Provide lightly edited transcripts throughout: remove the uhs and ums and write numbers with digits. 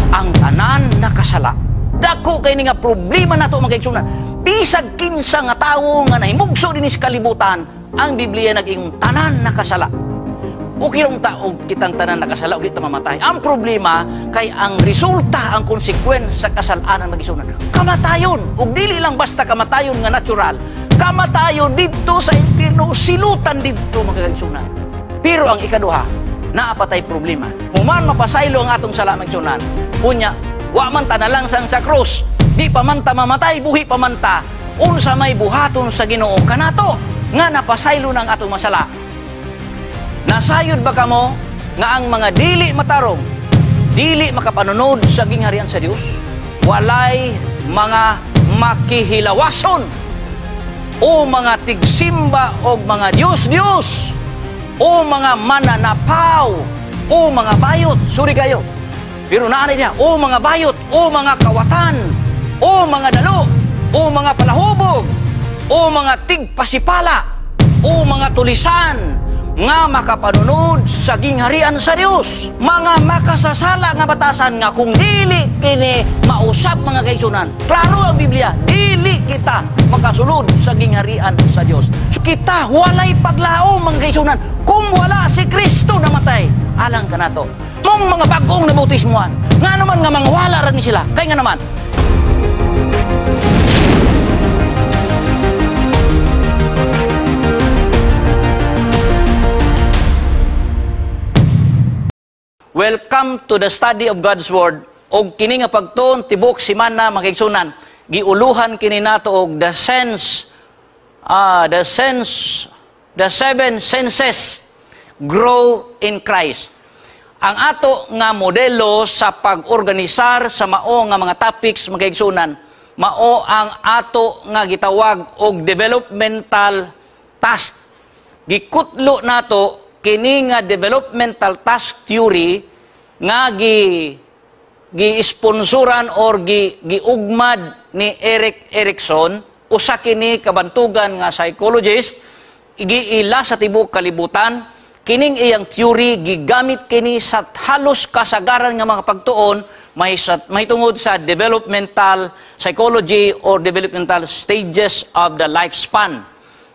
Ang tanan nakasala. Dako kay ni nga problema nato, mga kaigsunan. Bisag kinsa nga tawo nga nahimugso dinhi sa kalibutan, ang Biblia nag-ingon tanan nakasala. Okay lang ta og kitang tanan nakasala og di ta mamatay. Ang problema kay ang resulta, ang konsekwensya sa kasalanan, mga kaigsunan, kamatayon. Ug dili lang basta kamatayon nga natural, kamatayon didto sa impierno, silutan didto, mga kaigsunan. Pero ang ikaduha, naa pa tay problema. Human mapasaylo ang atong sala, mga kaigsunan, unya, wa man ta nalangsang sa krus, di pa man ta mamatay, buhi pa man ta, unsa may buhaton sa Ginoo kanato nga napasaylo ng atong masala? Nasayod ba kamo nga ang mga dili matarong, dili makapanunod sa gingharian sa Dios? Walay mga makihilawason o mga tigsimba og mga Diyos-Diyos o mga mananapaw o mga bayot. Sorry kayo. Pero naa niya, o mga bayot, o mga kawatan, o mga dalo, o mga palahubog, o mga tigpasipala, o mga tulisan, nga makapanunod sa gingharian sa Dios. Mga makasasala nga batasan nga kung dili kini mausab, mga kaigsunan, klaro ang Biblia, dili kita makasulod sa gingharian sa Dios. So kita walay paglaom, mga kaigsunan, kung wala si Kristo namatay alang kanato. Mong mga bag-ong nabautismuhan, nga naman nga mangwala ra ni sila, kay nga naman Welcome to the study of God's Word. Og kini nga pagtuon tibok simana, mga kaigsunan, giuluhan kini nato og the seven senses grow in Christ. Ang ato nga modelo sa pag-organisar sa mao nga mga topics, mga kaigsunan, mao ang ato nga gitawag og developmental task. Gikutlo nato kini nga developmental task theory nga gi-sponsoran or giugmad ni Erik Erikson, usa kini kabantugan nga psychologist, giila sa tibuok kalibutan. Kining iyang theory gigamit kini sa halos kasagaran nga mga pagtuon may tungod sa developmental psychology or developmental stages of the lifespan.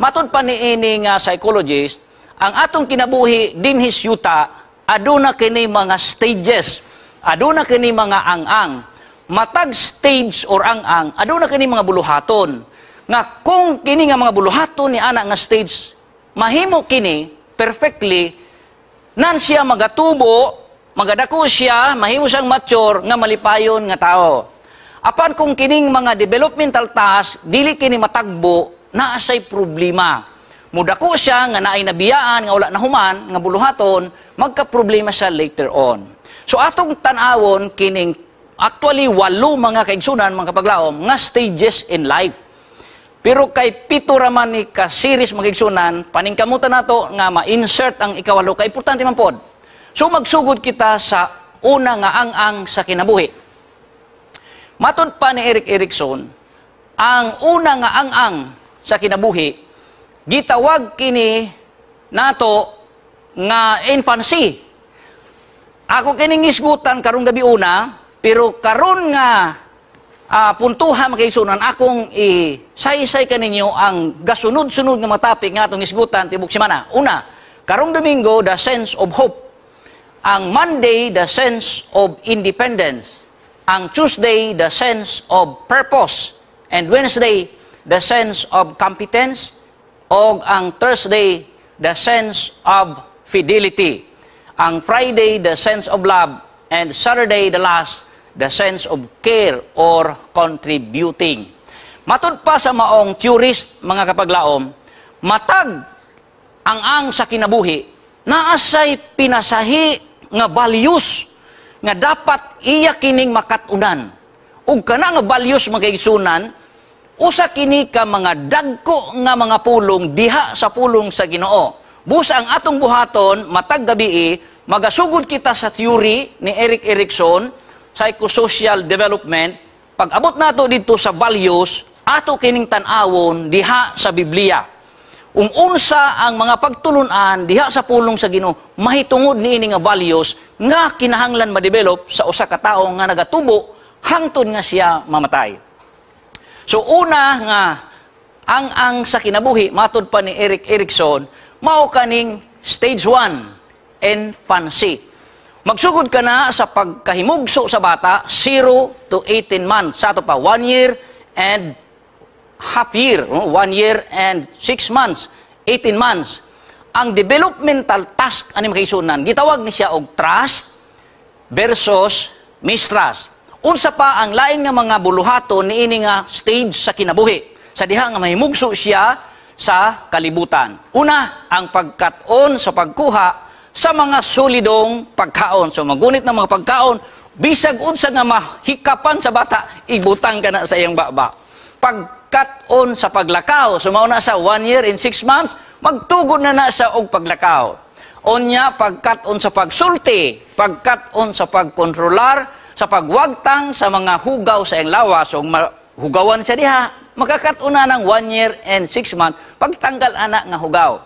Matud pa niini nga psychologist, ang atong kinabuhi dinhi sa yuta aduna kini mga stages, aduna kini mga ang-ang. Matag stage or ang-ang, aduna kini mga buluhaton. Nga kung kini nga mga buluhaton ni ana nga stage mahimo kini perfectly, nan siya magatubo, magadako siya, mahimo siyang mature nga malipayon nga tao. Apan kung kining mga developmental task dili kini matagbo, naa say problema. Mudako siya nga naay nabiyaan nga wala nahuman nga buluhaton, magka-problema siya later on. So atong tan-awon kining actually walo, mga kaigsunan, mga kapaglaom, nga stages in life. Pero kay pito ra man ni ka series, mga kaigsunan, paningkamutan nato nga ma-insert ang ikawalo kay importante man pod. So magsugod kita sa una nga ang-ang sa kinabuhi. Matud pa ni Erik Erikson, ang una nga ang-ang sa kinabuhi gitawag kini nato nga infancy. Ako kining isgutan karong gabi una, pero karon nga puntuha, mga kaigsunan, akong isaysay kaninyo ang gasunod-sunod nga mga topic nga atong isgutan tibok semana. Una, karong Domingo, the sense of hope. Ang Monday, the sense of independence. Ang Tuesday, the sense of purpose. And Wednesday, the sense of competence. Og ang Thursday, the sense of fidelity. Ang Friday, the sense of love. And Saturday, the last, the sense of care or contributing. Matud pa sa maong theorist, mga kapaglaom, matag ang sa kinabuhi, naasay pinasahi nga values nga dapat iya kining makatunan. Ug kana nga values, mga kaigsunan, usa kini ka mga dagko nga mga pulong diha sa pulong sa Ginoo. Busa ang atong buhaton matag gabi, magasugod kita sa theory ni Erik Erikson, psychosocial development. Pag abot nato dito sa values, ato kining tan-awon diha sa Biblia. Ung unsa ang mga pagtulunan diha sa pulong sa Ginoo mahitungod niini nga values nga kinahanglan ma-develop sa usa ka tawo nga nagatubo hangtod nga siya mamatay. So una nga ang sa kinabuhi, matud pa ni Erik Erikson, mao kaning stage 1, infancy. Magsugod ka na sa pagkahimugso sa bata, 0 to 18 months. Sa ato pa, 1 year and half year, no? 1 year and 6 months, 18 months. Ang developmental task ani, mga kaigsuonan, gitawag ni siya og trust versus mistrust. Unsa pa ang lain nga mga buluhaton niini nga stage sa kinabuhi sa diha nga mahimugso siya sa kalibutan? Una, ang pagkat-on sa pagkuha sa mga solidong pagkaon. So magunit ng mga pagkaon, bisag unsa nga mahikapan sa bata, ibutang ka na sa iyang baba. Pagkat-on sa paglakaw. So mao na sa 1 year and 6 months, magtugod na na siya og paglakaw. Unya, pagkat-on sa pagsulti, pagkat-on sa pagkontrolar, sa pagwagtang sa mga hugaw sa iyang lawas, o hugawan siya diha, makakat-on na ng 1 year and 6 months, pagtanggal ana nga hugaw.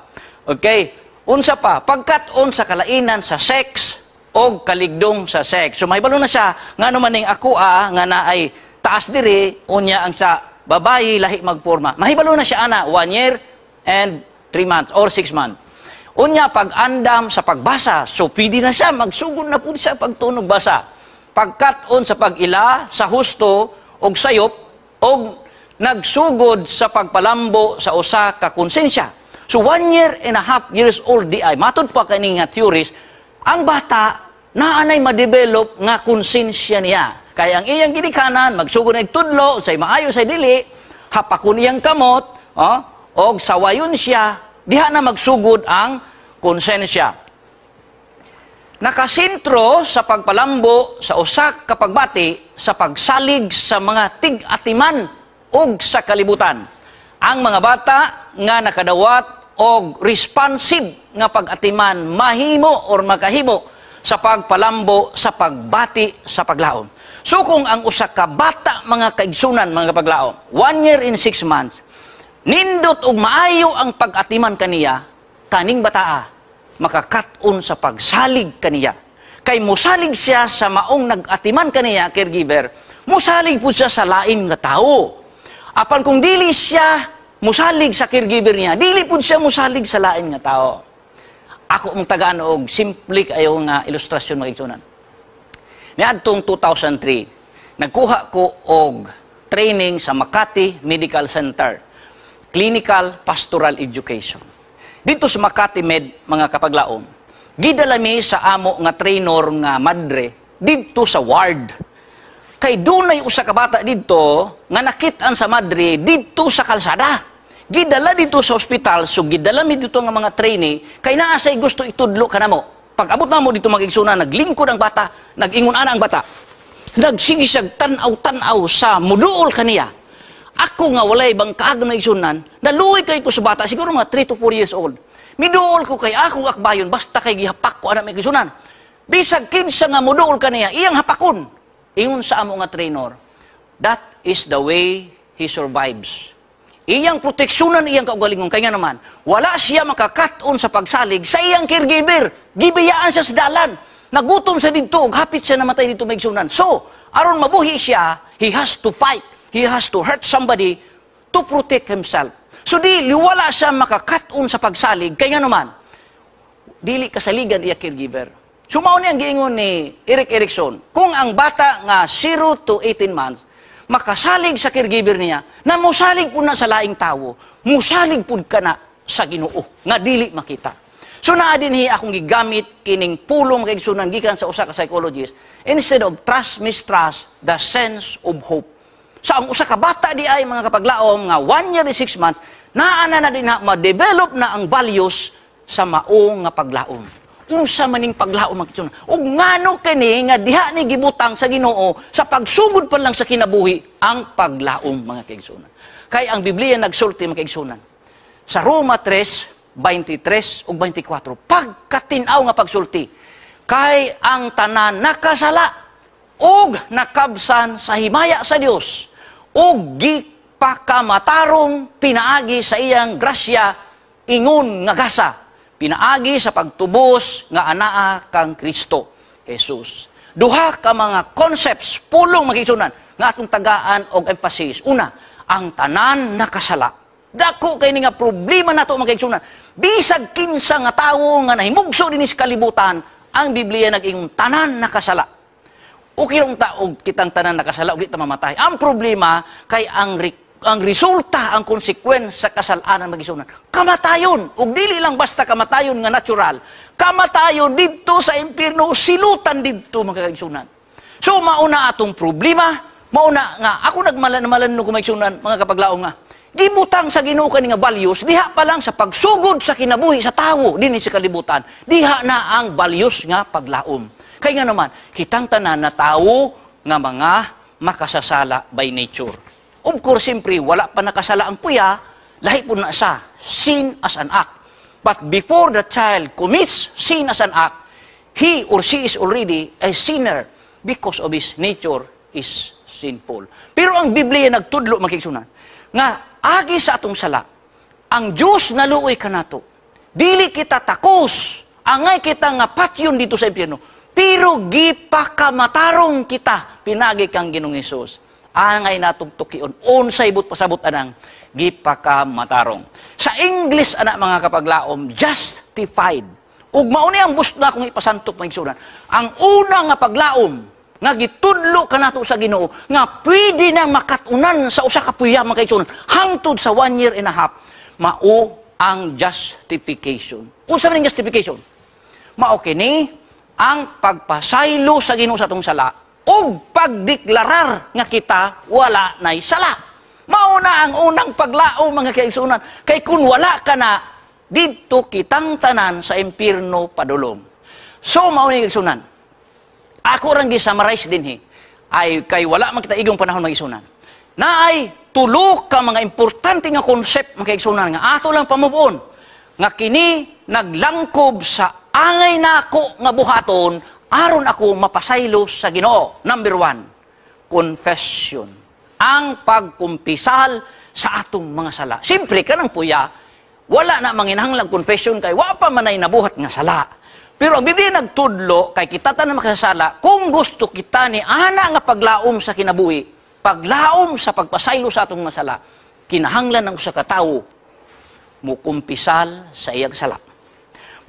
Okay? Unsa pa, pagkat-on sa kalainan sa sex o kaligdong sa sex. So mahibalo na siya, ngano man ning ako nga naay taas diri, unya ang sa babayi lahi magporma. Mahibalo na siya ana, 1 year and 3 months or 6 months. Unya, pag-andam sa pagbasa. So pwede na siya, magsugod na po siya pagtunog basa. Pagkat-on sa pag-ila sa husto og sayop og nagsugod sa pagpalambo sa usa ka konsensya. So 1 year and a half years old di ay, matud pa kani nga theories, ang bata naanay ma-develop nga konsensya niya. Kay ang iyang ginikanan, magsugod na tudlo, say maayo, say dili, hapakon iyang kamot, oh, og sawayon siya, diha na magsugod ang konsensya. Nakasentro sa pagpalambo sa usa ka pagbati sa pagsalig sa mga tig-atiman ug sa kalibutan. Ang mga bata nga nakadawat og responsive nga pag-atiman mahimo or makahimo sa pagpalambo sa pagbati sa paglaom. So kung ang usa ka bata, mga kaigsunan, mga paglaom, 1 year and 6 months, nindot og maayo ang pag-atiman kaniya, kaning bataa makakat-on sa pagsalig kaniya. Kay musalig siya sa maong nag-atiman kaniya, caregiver, musalig po siya sa lain nga tao. Apan kung dili siya musalig sa caregiver niya, dili pud siya musalig sa lain nga tao. Ako mong tagaan og simple kayo nga ilustrasyon, mga igsunan. Niadtong 2003, nagkuha ko og training sa Makati Medical Center, Clinical Pastoral Education. Dito sa Makati Med, mga kapaglaom, gidala mi sa amo nga trainer nga madre didto sa ward. Kay dunay usa ka bata didto nga nakit-an sa madre didto sa kalsada. Gidala dito sa ospital, so gidala mi dito nga mga trainee kay naa say gusto itudlo kanamo. Pag abot namo dito, mga igsoon, naglingkod ang bata, nag-ingon ana ang bata. Nagsige siyag tan-aw-tan-aw sa muduol kaniya. Ako nga walay bangkaag na igsunan, naluoy kay ko sa bata, siguro mga 3 to 4 years old. Miduol ko kay akong akbayon, basta kay gihapak ko ana, mga igsunan. Bisag kinsa nga muduol kaniya, iyang hapakon. Ingon sa amo nga trainer, "That is the way he survives." Iyang proteksyonan iyang kaugalingon. Kaya nga naman, wala siya makakat-on sa pagsalig sa iyang caregiver. Gibiyaan siya sa dalan. Nagutom sa didto, ug hapit siya namatay dito, mga igsunan. So, aron mabuhi siya, he has to fight. He has to hurt somebody to protect himself. So di, wala siya makakat-on sa pagsalig. Kaya nga naman, dili kasaligan iya caregiver. So mao ni ang giingon ni Erik Erikson, kung ang bata nga 0 to 18 months makasalig sa caregiver niya, na musalig pud na sa laing tawo, musalig pud ka na sa Ginoo nga dili makita. So naa dinhi akong gigamit kining pulong, mga igsunan, gikan sa usa ka psychologist, instead of trust, mistrust, the sense of hope. Sa ang usa ka bata di ay, mga kapaglaom, nga 1 year and 6 months, naa na na din na ma-develop na ang values sa mao nga paglaom. Unsa maning paglaom, mga igsoon? Ug ngano kini nga diha ni gibutang sa Ginoo sa pagsugod pa lang sa kinabuhi ang paglaom, mga kaigsunan? Kay ang Biblia nagsulti, mga kaigsunan, sa Roma 3:23 ug 24, pagkatin-aw nga pagsulti, kay ang tanan nakasala ug nakabsan sa himaya sa Dios ug gipakamatarong pinaagi sa iyang grasya Ingon nga gasa pinaagi sa pagtubos nga anaa kang Kristo Jesus. Duha ka mga concepts, pulong, mga kaigsuonan, nga atong tagaan og emphasis. Una, ang tanan nakasala. Dako kay ni nga problema nato, mga kaigsuonan. Bisag kinsa nga tawo nga nahimugso dinhi sa kalibutan, ang Biblia nag-ingon tanan nakasala. Okay lang ta og kitang tanan nakasala og di ta mamatay. Ang problema kay ang resulta, ang konsekwensya sa kasalanan, mga kaigsuonan, kamatayon. Ug dili lang basta kamatayon nga natural. Kamatayon didto sa impierno, silutan didto, mga kaigsuonan. So mauna atong problema, mauna nga ako nagmalan no ko, mga mga kapaglaom, nga gibutang sa Ginoo kani nga values diha pa lang sa pagsugod sa kinabuhi sa tawo dinhi sa kalibutan. Diha na ang values nga paglaom. Kay nga naman, kitang tanan na tawo nga mga makasasala by nature. Of course, siyempre, wala pa nakasala ang puya, lahi po na sa sin as an act. But before the child commits sin as an act, he or she is already a sinner because of his nature is sinful. Pero ang Biblia nagtudlo, mga kaigsuonan, nga agi sa atong sala, ang Diyos naluoy kanato. Dili kita takos, angay kita nga patyon didto sa impyerno. Pero gipakamatarong kita pinagi kang Ginoong Hesus. Angay natong tukion unsay buot pasabot anang gipakamatarong. Sa English ana, mga kapaglaom, justified. Ug mao ni ang gusto na akong ipasantok, mga igsuonan. Ang una nga paglaom nga gitudlo kanato sa Ginoo nga pwede na makatunan sa usa ka puya, mga kaigsuonan, hangtod sa 1 year and a half, mao ang justification. Unsa man ang justification? Mao kini ang pagpasaylo sa Ginoo sa atong sala ug pagdeklarar nga kita wala nay sala. Mao na ang unang paglaom, mga kaigsuonan, kay kun wala ka na didto kitang tanan sa impierno padulong. So mao ni, kaigsuonan. Ako rang gi-summarize dinhi ay kay wala man kita igong panahon, mga igsuonan. Naay tulo ka mga importante nga concept, mga kaigsuonan, nga ato lang pamubon nga kini naglangkob sa angay nako nga buhaton aron ako mapasaylo sa Ginoo. Number one, confession. Ang pagkumpisal sa atong mga sala. Siyempre, kanang puya, wala na manginahanglang confession kay wa pa manay nabuhat nga sala. Pero ang Biblia nagtudlo kay kita tanan makasasala, kung gusto kita ni ana nga paglaom sa kinabuhi, paglaom sa pagpasaylo sa atong mga sala, kinahanglan ng usa ka tawo mukumpisal sa iyang sala.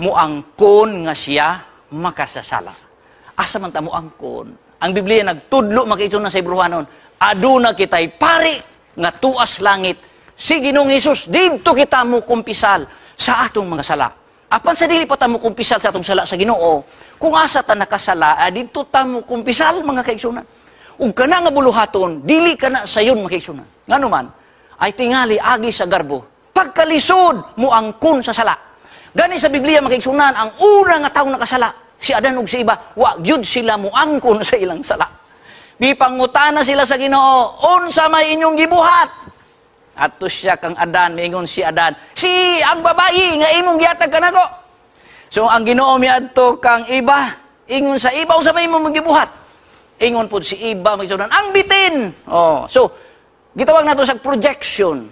Muangkon nga siya makasasala. Asa man ta moangkon? Ang Biblia nagtudlo makito na sa Hebreohanon, aduna kitay pari nga tuas langit, si Ginoong Hesus, didto kita mukumpisal sa atong mga sala. Apan sa dili pa ta mukumpisal sa atong sala sa Ginoo, kung asa ta nakasala, didto ta mukumpisal, mga kaigsuonan. Ug kana nga buluhaton, dili kana sayon, mga kaigsuonan. Ngano man, ay tingali agi sa garbo. Pagkalisod mo angkon sa sala. Gani sa Biblia, mga kaigsuonan, ang una nga tawo nakasala, si Adan ug si Eva, wa gyud sila moangkon sa ilang sala. Gipangutana sila sa Ginoo, "Unsa may inyong gibuhat?" Ato siya kang Adan, miingon si Adan, "Si ang babayi nga imong gihatag kanako." So ang Ginoo miadto kang Eva, ingon sa Eva, "Unsa may imong gibuhat?" Ingon pod si Eva, magsunan, "Ang bitin." Oh, so gitawag nato sa projection.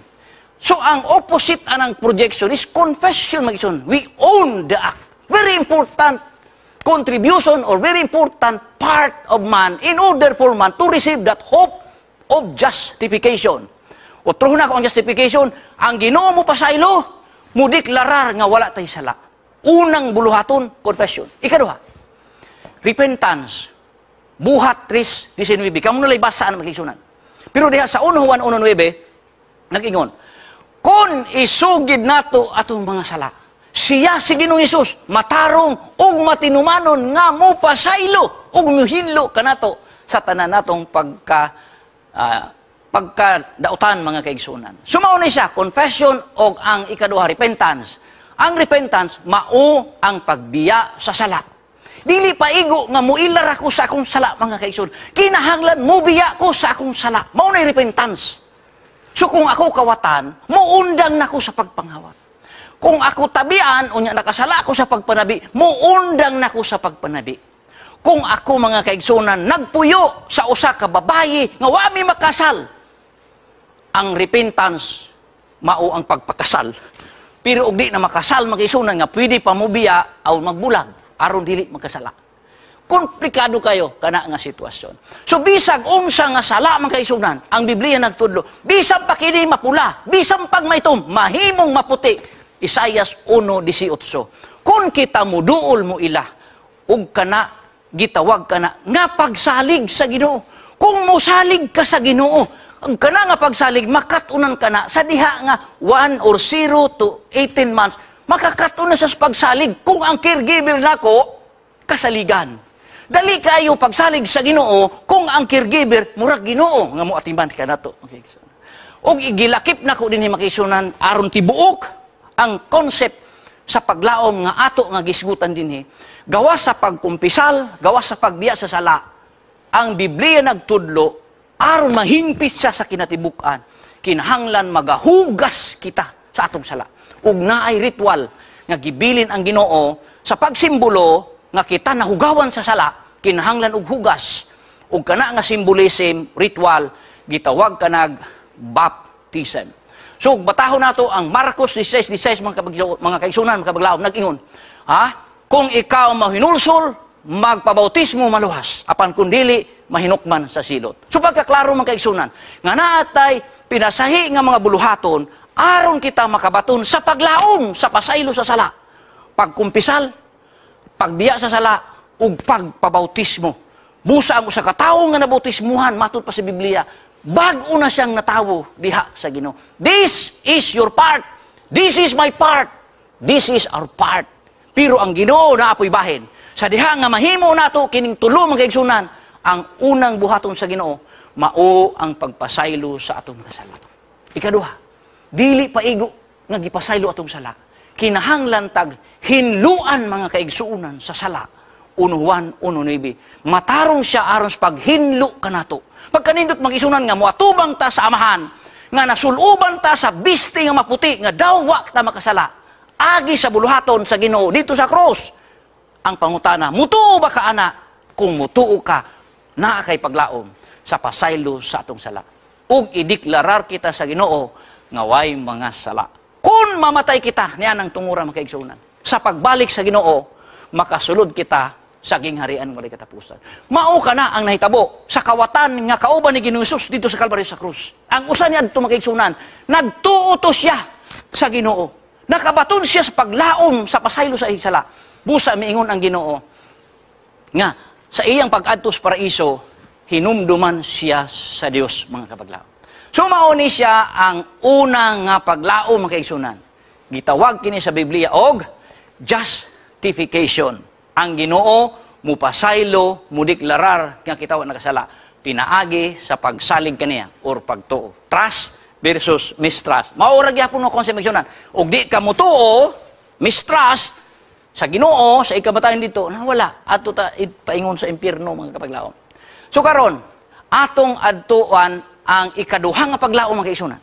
So ang opposite anang projection is confession, mga igsoon. We own the act. Very important contribution or very important part of man in order for man to receive that hope of justification. Otro na ko ang justification, ang Ginoo mo pasaylo, mo deklarar nga wala tay sala. Unang buluhaton, confession. Ikaduha, repentance. Buhat 3:19. Kamo nalay basaan, mga kaigsuonan. Pero diha sa 1 Juan 1:9, nag-ingon, "Kung isugid nato atong mga sala, siya si Ginoong Hesus matarong ug matinumanon nga mo pasaylo ug muhinlo kanato sa tanan natong pagka dautan," mga kaigsuonan. So mao ni siya, confession og ang ikaduha, repentance. Ang repentance mao ang pagbiya sa sala. Dili pa igo nga muilar ako sa akong sala, mga kaigsuonan. Kinahanglan mubiya ko sa akong sala. Mao na repentance. So kung ako kawatan, muundang nako sa pagpanghawat. Kung ako tabian, unya nakasala ako sa pagpanabi, muundang nako sa pagpanabi. Kung ako, mga kaigsuonan, nagpuyo sa usa ka babayi nga wa mi makasal, ang repentance mao ang pagpakasal. Pero og di na makasal, mga kaigsuonan, nga pwede pa mobiya aw magbulag aron dili makasala. Komplikado kayo kana nga sitwasyon. So bisag unsa nga sala, mga kaigsuonan, ang Biblia nagtudlo, bisan pa kini mapula, bisan pag maitom, mahimong maputi. Isaias 1:18. Kung kita muduol mo ila, ug kana gitawag kana nga pagsalig sa Ginoo. Kung mosalig ka sa Ginoo, ang kana nga pagsalig makat-unan ka na sa diha nga 1 or 0 to 18 months, makakaton na sa pagsalig kung ang caregiver nako kasaligan. Dali kayo pagsalig sa Ginoo kung ang caregiver murag Ginoo nga moatiman ka nato. Okay. Og igilakip nako dinhi, mga kaigsuonan, aron tibuok ang concept sa paglaom nga ato nga gisgutan dinhi. Gawas sa pagkumpisal, gawas sa pagbiya sa sala, ang Biblia nagtudlo aron mahimpit siya sa kinatibuk-an. Kinahanglan magahugas kita sa atong sala. Ug naay ritual nga gibilin ang Ginoo sa pagsimbolo nga kita nahugawan sa sala, kinahanglan og hugas. Ug kana nga symbolism, ritual, gitawag kanag baptism. So batahon nato ang Marcos 16:16, mga kaigsuonan, mga kabaglaom, nag-ingon. Ha? Kung ikaw mahinulsol, magpabautismo maluwas. Apan kung dili, mahinukman sa silot. So pagkaklaro, mga kaigsuonan, nga naatay pinasahi nga mga buluhaton aron kita makabaton sa paglaom sa pasaylo sa sala. Pagkumpisal, pagbiya sa sala, ug pagpabautismo. Busa ang usa ka tawo nga nabautismuhan, matud pa sa Biblia, bag-o na siyang natawo diha sa Ginoo. This is your part. This is my part. This is our part. Pero ang Ginoo naa poy bahin. Sa diha nga mahimo nato kining tulo, mga kaigsuonan, ang unang buhaton sa Ginoo mao ang pagpasaylo sa atong mga sala. Ikaduha, dili pa igo nga gipasaylo atong sala. Kinahanglan tag hinluan, mga kaigsuonan, sa sala. 1 Juan 1:9. Matarong siya aron sa paghinlo kanato. Pagkanindot, mga kaigsuonan, nga moatubang ta sa Amahan, nga nasuluban ta sa bisti nga maputi, nga daw wa ta makasala. Agi sa buluhaton sa Ginoo dito sa krus. Ang pangutana, mutuo ba ka ana? Kung mutuo ka, naa kay paglaom sa pasaylo sa atong sala. Ug ideklarar kita sa Ginoo nga way mga sala. Kung mamatay kita, niya nang tungura, mga kaigsuonan. Sa pagbalik sa Ginoo, makasulod kita sa gingharian walay katapusan. Mao ka na ang nahitabo sa kawatan nga kauban ni Ginoo Jesus dito sa Kalbaryo sa krus. Ang usa niya adto, mga kaigsuonan, nagtuo to siya sa Ginoo. Nakabaton siya sa paglaom sa pasaylo sa iyang sala. Busa miingon ang Ginoo nga sa iyang pag-adto sa paraiso, hinumduman siya sa Dios, mga kabaglaom. So mao ni siya ang unang nga paglaom, mga kaigsuonan. Gitawag kini sa Biblia og justification. Ang Ginoo mupasaylo, mudeklarar nga kita wa nakasala pinaagi sa pagsalig kaniya or pagtuo. Trust versus mistrust. Mao ra gyapon no concept, mga. Ug di ka mutuo, mistrust sa Ginoo sa ikamatayon dito, nawala adto ta paingon sa impyerno, mga kapaglaom. So karon, atong adtuan ang ikaduha nga paglaom, mga kaigsuonan.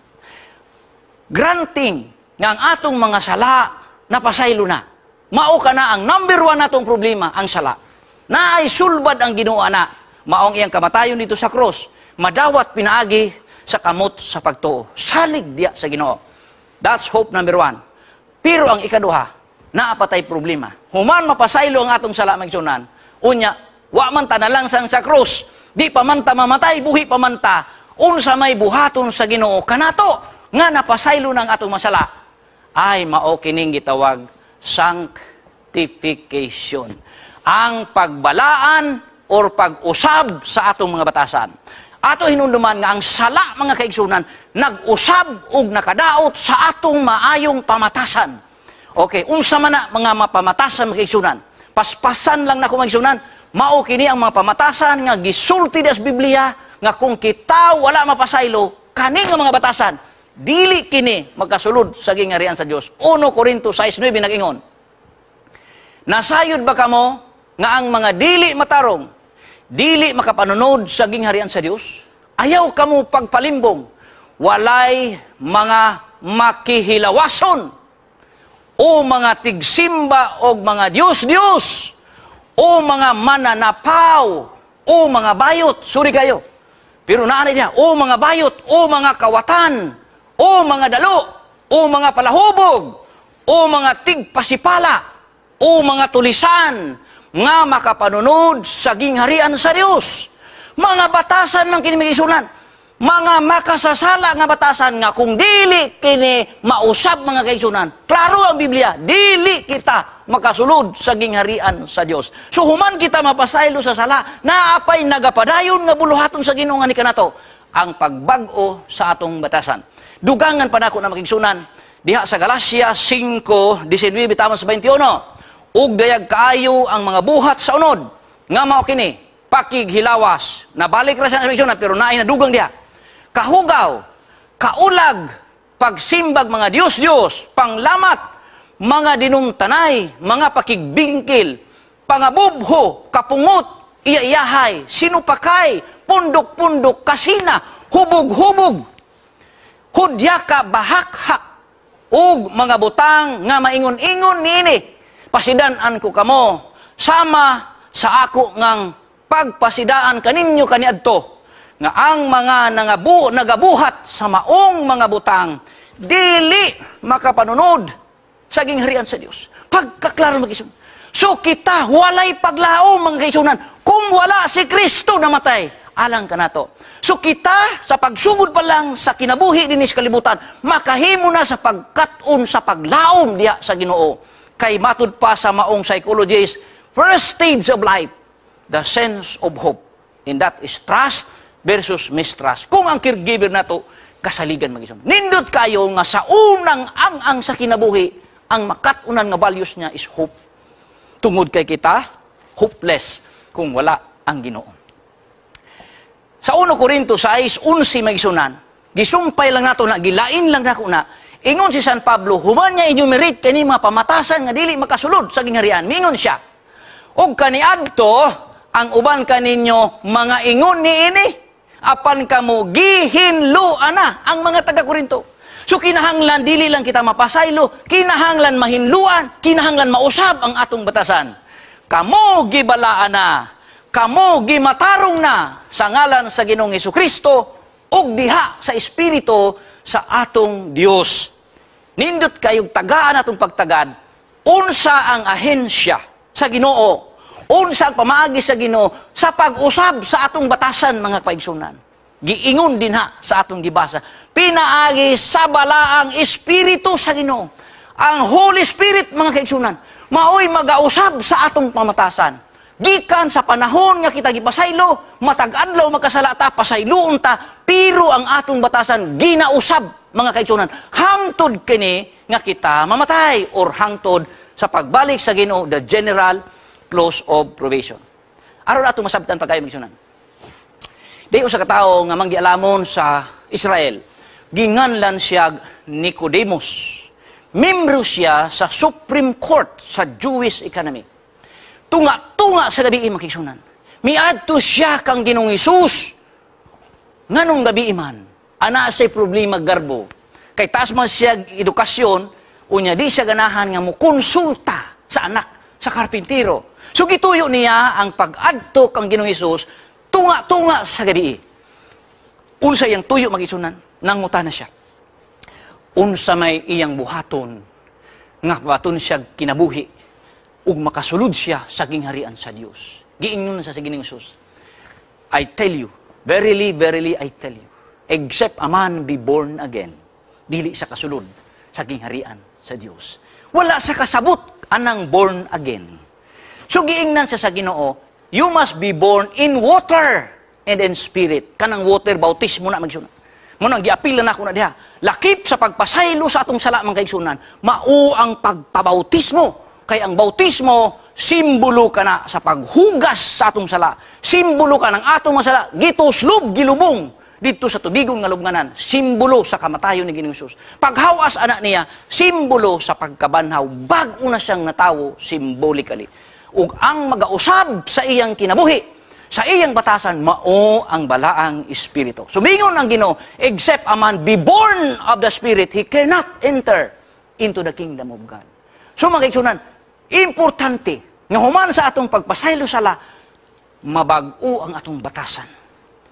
Granting nga ang atong mga sala napasaylo na. Mao ka na ang number one natong problema, ang sala. Naay sulbad ang Ginoo ana, maong iyang kamatayon dito sa krus, madawat pinaagi sa kamot sa pagtuo. Salig diya sa Ginoo. That's hope number one. Pero ang ikaduha, naa pa tay problema. Human mapasaylo ang atong sala, mga kaigsuonan, unya, wa man ta nalangsang sa krus, di pa man ta mamatay, buhi pa man ta, unsa may buhaton sa Ginoo kanato nga napasaylo ng atong masala? Ay mao kining gitawag sanctification. Ang pagbalaan or pag-usab sa atong mga batasan. Ato hinumduman nga ang sala, mga kaigsuonan, nag-usab ug nakadaot sa atong maayong pamatasan. Okay, unsa man na mga mapamatasan, mga kaigsuonan? Paspasan lang nako, mga kaigsuonan, mao kini ang mga pamatasan nga gisulti sa Biblia nga kung kita wala mapasaylo kani nga mga batasan, dili kini magkasulod sa gingharian sa Dios. 1 Corinto 6:9 nag-ingon, "Nasayod ba kamo nga ang mga dili matarong dili makapanunod sa gingharian sa Dios? Ayaw kamo pagpalimbong. Walay mga makihilawason o mga tigsimba og mga Diyos-Diyos o mga mananapaw o mga bayot." Sorry kayo. Pero naa niya, o mga bayot, o mga kawatan, o mga dalo, o mga palahubog, O mga tigpasipala, o mga tulisan, nga makapanunod sa gingharian sa Dios. Mga batasan man kini, mga, mga makasasala nga batasan nga kung dili kini mausab, mga kaigsunan, klaro ang Biblia, dili kita makasulod sa gingharian sa Dios. So human kita mapasaylo sa sala, naapay nagapadayon nga buluhaton sa Ginoo nga ni kanato ang pagbag-o sa atong batasan. Dugangan pa nako na, mga kaigsunan, diha sa Galacia 5:19 tama sa 21. Ug dayag kaayo ang mga buhat sa unod nga mao kini: pakighilawas. Nabalik ra siya sa kaigsunan, pero naay nadugang diha. Kahugaw, kaulag, pagsimbag mga Diyos-Diyos, panglamat, mga dinumtanay, mga pakigbingkil, pangabubho, kapungot, iya-iyahay, sinupakay, pundok-pundok, kasina, hubog-hubog, hudyaka, bahakhak, ug mga butang nga maingon-ingon niini. Pasidan-an ko kamo, sama sa ako ngang pagpasidaan kaninyo kaniadto, nga ang mga nagabuhat sa maong mga butang dili makapanunod sa gingharian sa Dios. Pagkaklaro, mga kaigsunan. So kita walay paglaom, mga kaigsunan, kung wala si Kristo namatay alang kanato. So kita sa pagsugod pa lang sa kinabuhi dinhi sa kalibutan, makahimo na sa pagkat-on sa paglaom diha sa Ginoo. Kay matud pa sa maong psychologist, first stage of life, the sense of hope. And that is trust versus mistrust. Kung ang caregiver nato kasaligan mag. Nindot kayo nga sa unang ang-ang sa kinabuhi, ang makat-unan nga values niya is hope. Tungod kay kita, hopeless kung wala ang Ginoo. Sa 1 Corinto 6:11, mga igsunan, gisumpay lang nato na, gilain lang nako na, ingon si San Pablo, human niya enumerate kani mga pamatasan nga dili makasulod sa gingharian. Mingon siya, "Ug kaniadto ang uban kaninyo mga ingon niini, apan kamo gihinloan na," ang mga taga Korinto. So kinahanglan dili lang kita mapasaylo, kinahanglan mahinluan, kinahanglan mausab ang atong batasan. "Kamo gibalaan na, kamo gimatarong na sa ngalan sa Ginoong Kristo ug diha sa Espiritu sa atong Dios." Nindot kayog tagaan atong pagtagad, unsa ang ahensya sa Ginoo, unsa ang pamaagi sa Ginoo sa pag-usab sa atong batasan, mga kaigsunan? Giingon din ha sa atong gibasa, pinaagi sa balaang Espiritu sa Ginoo. Ang Holy Spirit, mga kaigsunan, maoy magausab sa atong pamatasan. Gikan sa panahon nga kita gipasaylo, matag adlaw magkasala ta, pasayloon ta, pero ang atong batasan ginausab, mga kaigsunan, hangtod kini nga kita mamatay or hangtod sa pagbalik sa Ginoo, the general close of probation. Aron ato masabtan pa kayo, mga kaigsunan. Di usa ka tawo nga manggialamon sa Israel. Ginganlan siya Nicodemus. Membro siya sa Supreme Court sa Jewish economy. Tunga-tunga sa gabi, mga kaigsunan, miadto siya kang Ginoong Hesus. Nganong gabi man, ana say problema garbo. Kay taas man siya edukasyon, unya di siya ganahan nga mo konsulta sa anak sa karpintero. So gituyo niya ang pag-adto kang Ginoong Hesus tunga-tunga sa gabi. Unsa iyang tuyo, mga igsunan? Nangutana siya. Unsa may iyang buhaton nga baton siya kinabuhi ug makasulod siya sa gingharian sa Dios? Giingnon sa Ginoong Hesus, "I tell you, verily, verily, I tell you, except a man be born again, dili sa kasulod sa gingharian sa Dios." Wala sa kasabot anang born again. So giingnan siya sa Ginoo, "You must be born in water and in spirit." Kanang water, bautismo na, mga igsunan. Mao nang giapil na nako na diha. Lakip sa pagpasaylo sa atong sala, mga kaigsunan, mao ang pagpabautismo. Kay ang bautismo, simbolo ka na sa paghugas sa atong sala. Simbolo ka ng atong mga sala, gituslob, gilubong dito sa tubigong nga lubnganan, simbolo sa kamatayon ni Ginoong Hesus. Paghawas anak niya, simbolo sa pagkabanhaw, bag-o na siyang natawo symbolically. Ug ang magausab sa iyang kinabuhi, sa iyang batasan, mao ang balaang Espiritu. Sumingon ang Ginoo, "Except a man be born of the Spirit, he cannot enter into the kingdom of God." So mga kaigsunan, importante nga human sa atong pagpasaylo sala, mabag-o ang atong batasan.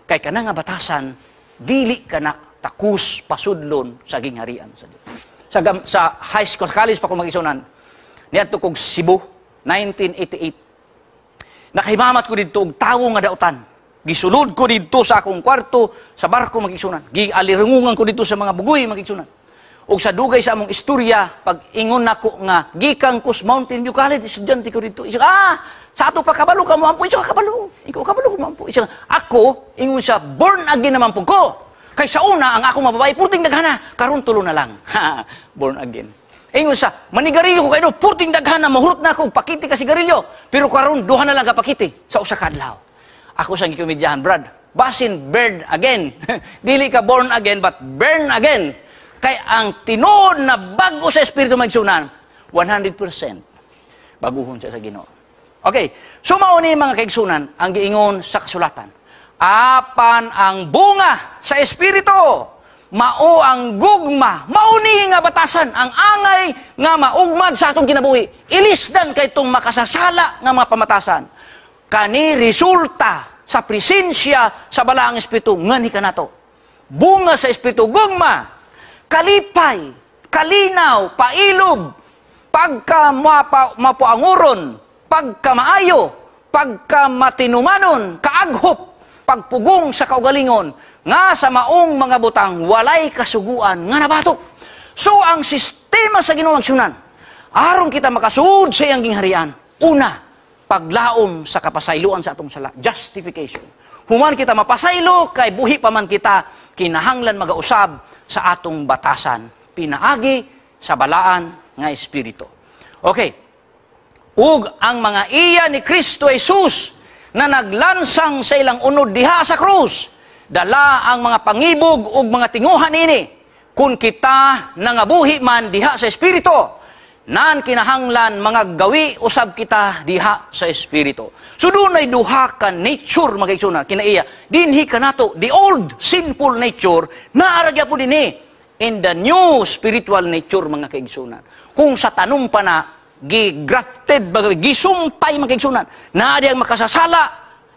Kay kana nga batasan, dili ka na takus pasudlon sa gingharian sa Dios. Sa high school, college pa ko, mga kaigsuonan. Niadto kog Cebu, 1988. Nakahimamat ko didto og tawo nga dautan. Gisulod ko didto sa akong kwarto sa barko, mga kaigsuonan. Gialirungungan ko didto sa mga bugoy, mga kaigsuonan. Og sa dugay sa among istorya, pag ingon nako nga gikan ko sa Mountain View College, estudyante ko didto. Isa, sa ato pa kabalo ka moampo, isa kabalo. Ikaw kabalo ko moampo. Isa, ako, ingon siya, born again naman po ko. Kay sa una, ang akong mababae, purting daghana, karon tulo na lang. Born again. Ingon siya, manigarilyo ko kayo, purting daghana, mahurot na ako, pakiti ka sigarilyo. Pero karon duha na lang ka pakiti sa usa ka adlaw. Ako siyang gikomedyahan, "Brad, basin burn again. Dili ka born again, but burn again." Kay ang tinuod na bago sa Espiritu, mga kaigsuonan, 100% baguhon siya sa Ginoo. Okay, so mao ni, mga kaigsuonan, ang giingon sa kasulatan. Apan ang bunga sa Espiritu, mao ang gugma, mao ni nga batasan, ang angay nga maugmad sa atong kinabuhi. Ilisdan kay itong makasasala nga mga pamatasan. Kani resulta sa presensya sa Balaang Espiritu nga ni kanato. Bunga sa Espiritu: gugma, kalipay, kalinaw, pailob, pagka mapuanguron, pagkamaayo, pagkamatinumanon, kaaghop, pagpugong sa kaugalingon, nga sa maong mga butang walay kasuguan nga nabatok. So ang sistema sa Ginoo, aksyonan, aron kita makasud sa iyang gingharian, una, paglaom sa kapasayloan sa atong sala, justification. Human kita mapasaylo, kay buhi pa man kita, kinahanglan magausab sa atong batasan, pinaagi sa Balaan nga Espiritu. Okay. Ug ang mga iya ni Kristo Jesus na naglansang sa ilang unod diha sa krus, dala ang mga pangibog ug mga tinguha nini. Kung kita nangabuhi man diha sa Espiritu, nan kinahanglan mga gawi usab kita diha sa Espiritu. So dunay duha ka nature, mga kaigsuonan, kinaiya. Dinhi kanato, the old sinful nature, naa ra gyapon dinhi in the new spiritual nature, mga kaigsuonan. Kung sa tanom pa na, gi-grafted, gisumpay, mga kaigsuonan, naa ang makasasala,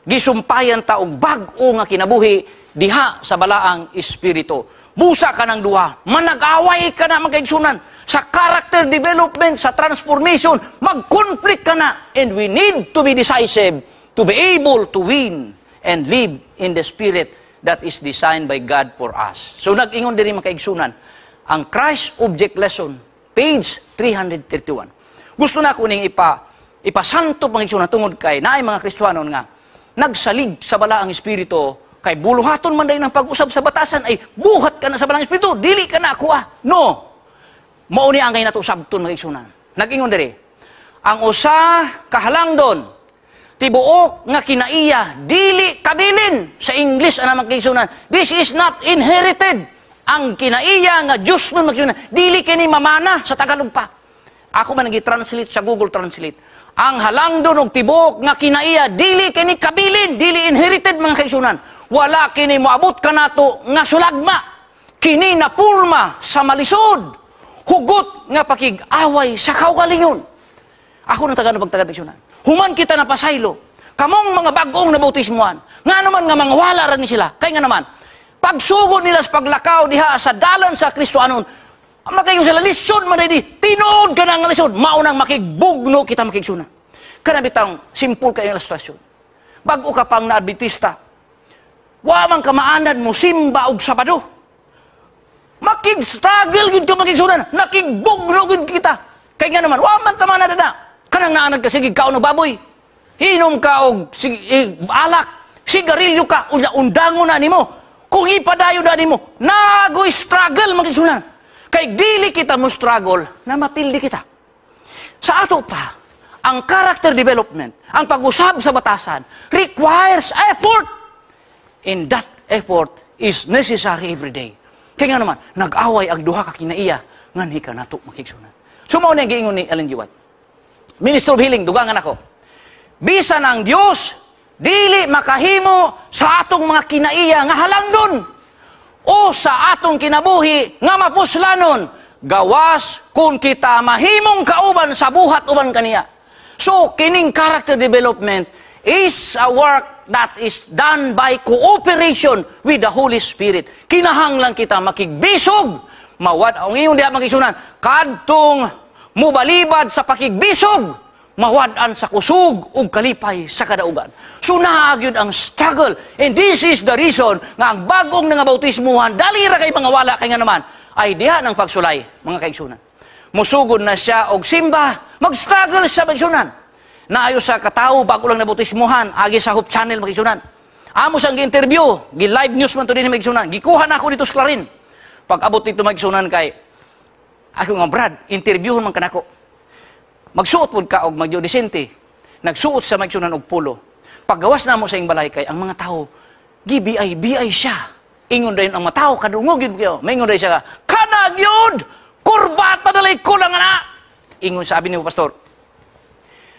gisumpayan ta og bag-o nga kinabuhi diha sa Balaang Espiritu. Busa ka ng duha, manag-away ka na, mga kaigsuonan, sa character development, sa transformation, mag-conflict ka na. And we need to be decisive to be able to win and live in the spirit that is designed by God for us. So nag-ingon diri, mga kaigsuonan, ang Christ Object Lesson, page 331. Gusto na ko ning ipasanto, mga kaigsuonan, tungod kay naay mga Kristohanon nga nagsalig sa Balaang Espiritu kay buluhaton man day ng pag-usab sa batasan ay buhat ka na sa Balaang Espiritu, dili ka na ako ah. No. Mao ni angay nato sabton, mga kaigsuonan. Nag-ingon diri, ang usa kahalangdon, tibuok nga kinaiya dili kabilin. Sa English ana, mga kaigsuonan, this is not inherited. Ang kinaiya nga Diyos mo, mga kaigsuonan, dili kini mamana. Sa Tagalog pa. Ako man nag-translate sa Google Translate. Ang halangdon og tibuok nga kinaiya dili kini kabilin, dili inherited, mga kaigsuonan. Wala kini moabot kanato nga sulagma. Kini napulma sa malisod, hugot nga pakig-away sa kaugalingon. Ako nang taga pagtagal kaigsuonan. Human kita na pasaylo, kamong mga bag-ong nabautismuhan, nga naman nga mga wala ra ni sila. Kay nga naman, pagsugod nila sa paglakaw diha sa dalan sa Kristohanon, makaingon sila, "Lisod man di, tinuod ka na nga lisod," maunang makigbugno kita, mga kaigsuonan. Kana bitang simple kay ilustrasyon. Bago ka pang na-Adventista, wa man ka maanad mo simba og Sabado. Makig-struggle gid ka, mga kaigsuonan, nakigbugno gid kita. Kay nga naman, wa man ta maanad na. Kanang naanad ka, sige, kaon og baboy. Inom ka og alak, sigarilyo ka, unya undangon na nimo. Kung ipadayon na nimo, nagoy struggle, mga kaigsuonan. Kay dili kita mo struggle na mapildi kita. Sa ato pa, ang character development, ang pag-usab sa batasan, requires effort. And that effort is necessary every day. Kaya nga naman, nag-away ang duha ka kinaiya, nganhi ka nato, mga kaigsuonan. So mao na giingon ni Ellen G. White. Minister of Healing, dugangan ako. Bisan ang Dios dili makahimo sa atong mga kinaiya nga halangdon o sa atong kinabuhi nga mapuslanon gawas kung kita mahimong kauban sa buhat uban kaniya. So, kining character development is a work that is done by cooperation with the Holy Spirit. Kinahanglan kita makigbisog, Mawad ang iyong diha, mga kaigsunan, kadtong mubalibad sa pakigbisog, mawad-an sa kusog ug kalipay sa kadaugan. So naa gyud ang struggle. And this is the reason nga ang bagong nga bautismuhan, dali ra kay mga wala kay nga naman, ay diha ng pagsulay, mga kaigsunan. Musugod na siya og simba, mag-struggle siya, mga. Naayo sa katawo, bago lang nabautismuhan, agi sa Hope Channel, mga kaigsunan. Amo siyang gi-interview, gi-live news man to din, mga kaigsunan. Gikuha na ako dito sa Clarin. Pag abot dito, mga kaigsunan, kay ako nga, "Brad, interviewon man kanako. Magsuot pod ka og magyo disente." Nagsuot sa, mga kaigsunan, og polo. Paggawas namo sa iyang balay kay ang mga tao, gi-BI, BI siya. Ingon dayon ang mga tao, kadungog yun kayo. Maingon dayon siya, "Kana gyud! Kurbata dalay kulang ana!" Ingon sabi ni pastor,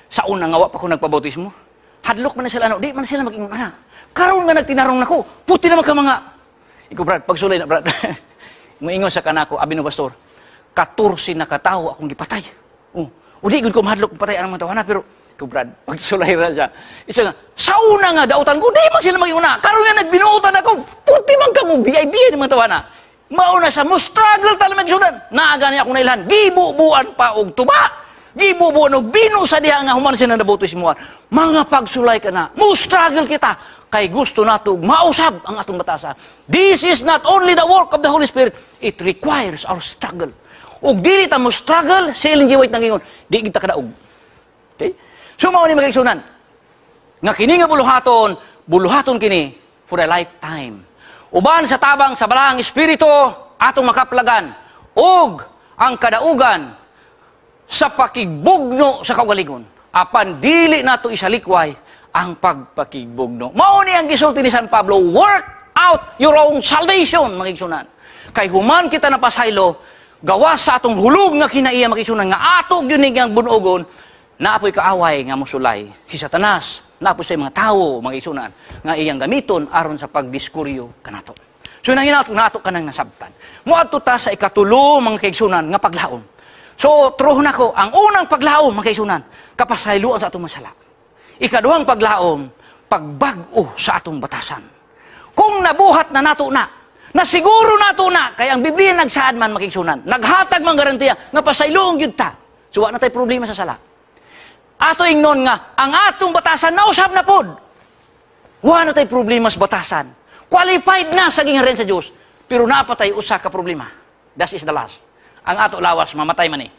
"Sa una nga wa pa ko nagpabautismo, hadlok man na sila ano, di man sila mag-ingon ana. Karon nga nagtinarong nako, puti naman ka mga." Iko, "Brad, pagsulay na, Brad." Moingon sa kanako, abi no pastor, "14 na katawo akong gipatay. Oh, udi gud ko mahadlok kung patay ang mga tawo pero ikaw, Brad, pagsulay ra siya." Isa nga, "Sa una nga dautan ko, di man sila mag-una. Karon nga nagbinuutan ako, puti man ka mo, BI-BI ni mga tawana." Mauna sa mo struggle talaga magsudan. Naa gani akong nailhan, gibubuan pa og tuba. Gibubuan og bino sa diha nga human sila nabautismuhan. Mga pagsulay ka na, mo struggle kita kay gusto nato mausab ang atong batasa. This is not only the work of the Holy Spirit, it requires our struggle. Ug dili ta mo struggle, si Ellen G. White nangingon, di kita kadaog. Okay? So mao ni, mga kaigsunan, nga kini nga buluhaton, buluhaton kini for a lifetime. Uban sa tabang sa Balaang Espiritu, atong makaplagan ug ang kadaugan sa pakigbugno sa kaugalingon. Apan dili nato isalikway ang pagpakigbugno. Mao ni ang gisulti ni San Pablo, "Work out your own salvation," mga igsunan. Kay human kita napasaylo, gawas sa atong hulog nga kinaiya, mga igsunan, nga ato gyud ni ang bunugon, naapoy kaaway nga mosulay si Satanas, naapoy sa mga tawo, mga igsunan, nga iyang gamiton aron sa pagdiskuryo kanato. So nanginato nato kanang nasabtan. Moadto ta sa ikatulo, mga kaigsunan, nga paglaom. So truho nako, ang unang paglaom, mga kaigsunan, kapasayloan sa atong masala. Ikaduhang paglaom, pagbag-o sa atong batasan. Kung nabuhat na nato na, nasiguro nato na, kay ang Biblia nagsaad man, mga kaigsunan, naghatag man garantiya nga pasayloon gyud ta. So wa na tay problema sa sala. Ato ingnon nga ang atong batasan nausab na pod. Wa na tay problema sa batasan. Qualified na sa gingharian sa Dios, pero napatay usa ka problema. That is the last. Ang ato lawas mamatay man eh.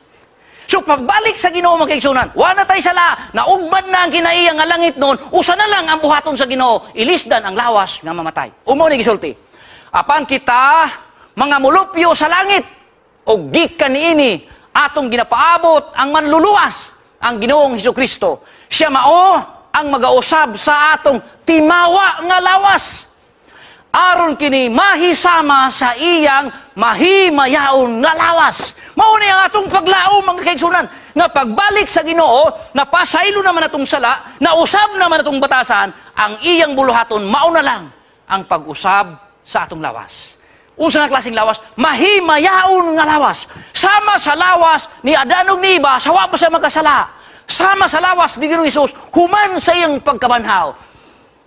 So pagbalik sa Ginoo, mga kaigsunan, wa na tay sala, naugmad na ang kinaiya nga langit noon, usa na lang ang buhaton sa Ginoo, ilisdan ang lawas nga mamatay. Umo ni gisulti. Apan kita mga mulupyo sa langit og gikan niini atong ginapaabot ang manluluwas, ang Ginoong Hesukristo. Siya mao ang magausab sa atong timawa nga lawas aron kini mahisama sa iyang mahimayaon nga lawas. Mao ni ang atong paglaom, mga kaigsunan, nga pagbalik sa Ginoo, napasaylo naman atong sala, nausab naman atong batasan, ang iyang buluhaton mao na lang ang pag-usab sa atong lawas. Unsa nga klaseng lawas? Mahimayaon nga lawas. Sama sa lawas ni Adan ug ni Eva, sa wa pa siya magkasala. Sama sa lawas ni Ginoong Hesus human sa iyang pagkabanhaw,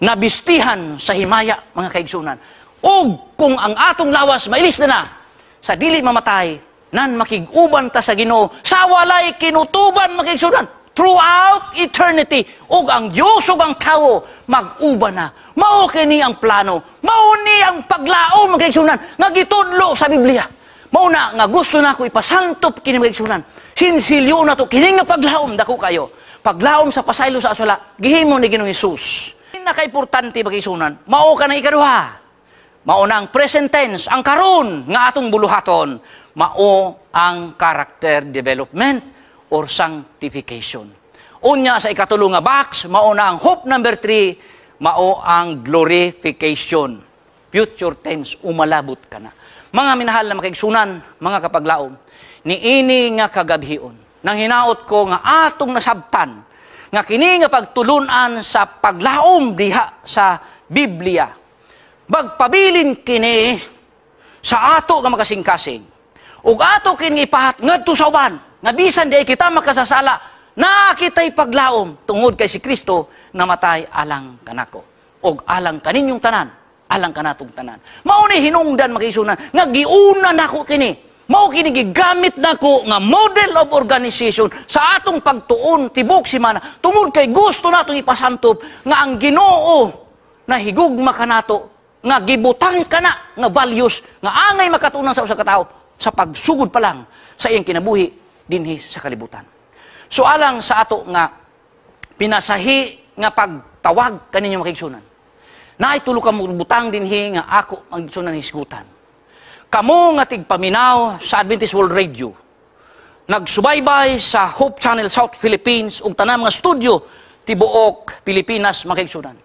nabistihan sa himaya, mga kaigsunan. Ug kung ang atong lawas mailis na na, sa dili mamatay, nan makig-uban ta sa Ginoo sa walay kinutuban, mga kaigsunan, throughout eternity. Ug ang Dios ug ang tawo mag-uban na. Mao kini ang plano, mao ni ang paglaom, mga kaigsunan, nga gitudlo sa Biblia. Mao na nga gusto na ako ipasantop kini, mga kaigsunan. Sinsilyo na to kini nga paglaom, dako kayo. Paglaom sa pasaylo sa sala, gihimo ni Ginoong Hesus. Nakaimportante, mga kaigsunan, mao ka na ikaduha. Mao na ang present tense, ang karon nga atong buluhaton, mao ang character development or sanctification. Unya sa ikatulo nga box, mao na ang hope number 3, mao ang glorification. Future tense, umalabot ka na. Mga minahal na makaigsunan, mga kapaglaom, niini nga kagabhion, nang hinaot ko nga atong nasabtan, nga kini nga pagtulunan sa paglaom diha sa Biblia, magpabilin kini sa ato nga makasing-kasing. Ug ato kini ipahat ngadto sa uban, nga bisan di kita makasasala, naa kitay paglaom tungod kay si Kristo namatay alang kanako ug alang kaninyong tanan, alang kanatong tanan. Mao ni hinungdan, makaigsunan, nga giuna nako kini. Mao kini gigamit nako nga model of organization sa atong pagtuon tibok semana tungod kay gusto natong ipasantop nga ang Ginoo na higugma kanato nga gibutang kana nga values nga angay makatunan sa usa ka tawo sa pagsugod pa lang sa iyang kinabuhi dinhi sa kalibutan. So alang sa ato nga pinasahi nga pagtawag kaninyo, mga kaigsunan, naay tulo ka butang dinhi nga ako magsunan hisgutan. Kamo nga tigpaminaw sa Adventist World Radio, nagsubaybay sa Hope Channel South Philippines ug tanang mga studio tibuok Pilipinas, mga kaigsunan.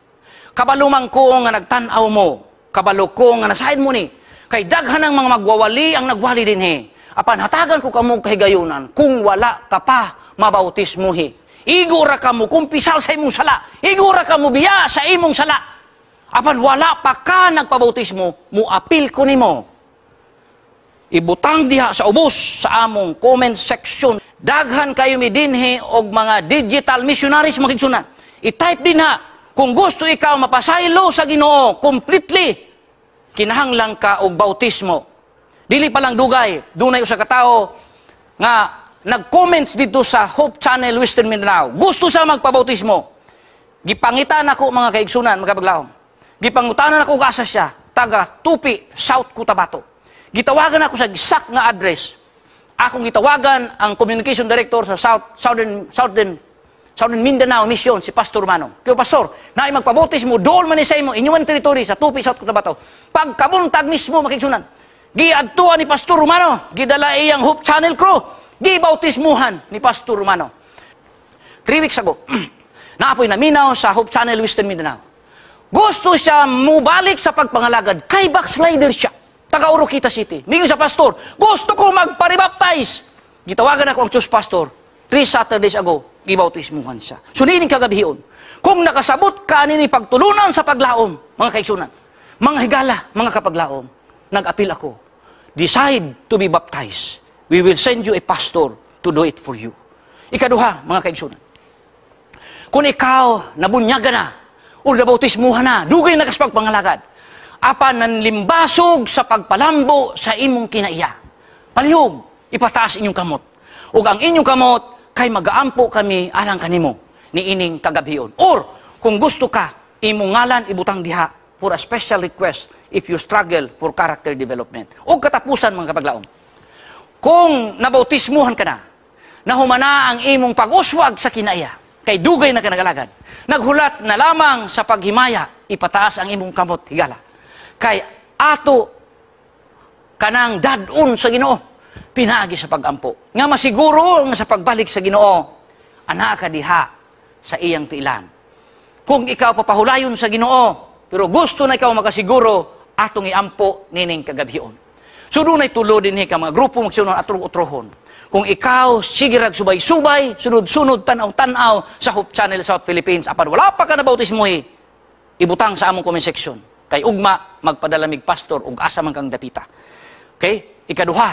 Kabalo man ko nga nagtan-aw mo, kabalo ko nga nasaid mo ni, kay daghan ang mga magwawali ang nagwali dinhi. Apan hatagan ko kamo kahigayunan kung wala ka pa mabautismuhi. Igo ra ka mo kumpisal sa imong sala, igo ra ka mo biya sa imong sala. Apan wala pa ka nagpabautismo, muapil ko nimo. Ibutang diha sa ubos sa among comment section. Daghan kayo mi dinhi og mga digital missionaries, mga kaigsunan. I-type din ha, kung gusto ikaw mapasaylo sa Ginoo completely, kinahanglan ka og bautismo. Dili pa lang dugay, dunay usa ka tawo nga nag-comments dito sa Hope Channel Western Mindanao. Gusto siya magpabautismo. Gipangitan ako, mga kaigsunan, mga kapaglaom. Gipangutanan ako asa siya, taga Tupi, South Cotabato. Gitawagan ako sa exact nga address. Akong gitawagan ang communication director sa South Southern Southern Southern Mindanao Mission, si Pastor Manong. Kaya, "Pastor, naay magpabautismo, dool man ni sa imo, inyong territory sa Tupi, South Cotabato." Pagkabuntag mismo, mga kaigsunan, giadtuan ni Pastor Romano, gidala iyang Hope Channel crew, gibautismuhan ni Pastor Romano. 3 weeks ago, naa poy naminaw sa Hope Channel Western Mindanao. Gusto siya mubalik sa pagpangalagad, kay backslider siya. Taga Oroquieta City. Mingon sa pastor, "Gusto ko magpa-rebaptize." Gitawagan ako ang church pastor. 3 Saturdays ago, gibautismuhan siya. So niining kagabhion, kung nakasabot ka nini pagtulunan sa paglaom, mga kaigsunan, mga higala, mga kapaglaom, nag-apil ako. Decide to be baptized. We will send you a pastor to do it for you. Ikaduha, mga kaigsunan, kung ikaw nabunyaga na o nabautismuhan na, dugay na kas pagpangalagad, apan nanlimbasog sa pagpalambo sa imong kinaiya, palihog, ipataas inyong kamot. Ug ang inyong kamot, kay magaampo kami alang kanimo niining kagabhion. Or, kung gusto ka, imong ngalan ibutang diha for a special request if you struggle for character development. O katapusan, mga kapaglaom, kung nabautismuhan ka na, nahumana ang imong pag-uswag sa kinaiya, kay dugay na ka nagalagad, naghulat na lamang sa paghimaya, ipataas ang imong kamot, higala. Kay ato kanang dad-on sa Ginoo, pinaagi sa pagampo. Nga masiguro nga sa pagbalik sa Ginoo, anaa ka diha sa iyang tiilan. Kung ikaw papahulayon sa Ginoo, pero gusto na ikaw makasiguro, atong iampo nining kagabhion. So dunay tulo dinhi ka mga grupo magsunod atong utrohon. Kung ikaw sige rag subay-subay, sunod-sunod, tanaw-tanaw sa Hope Channel South Philippines, apan wala pa ka nabautismohi, ibutang sa among comment section. Kay ugma magpadala mig pastor ug asa man kang dapita. Okay? Ikaduha,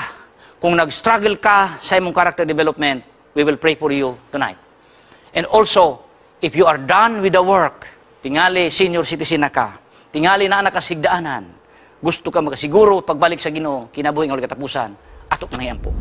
kung nag-struggle ka sa imong character development, we will pray for you tonight. And also, if you are done with the work, tingali senior citizen na ka, tingali na nakasigdaanan, gusto ka makasiguro pagbalik sa Ginoo, kinabuhi nga katapusan, ato na po.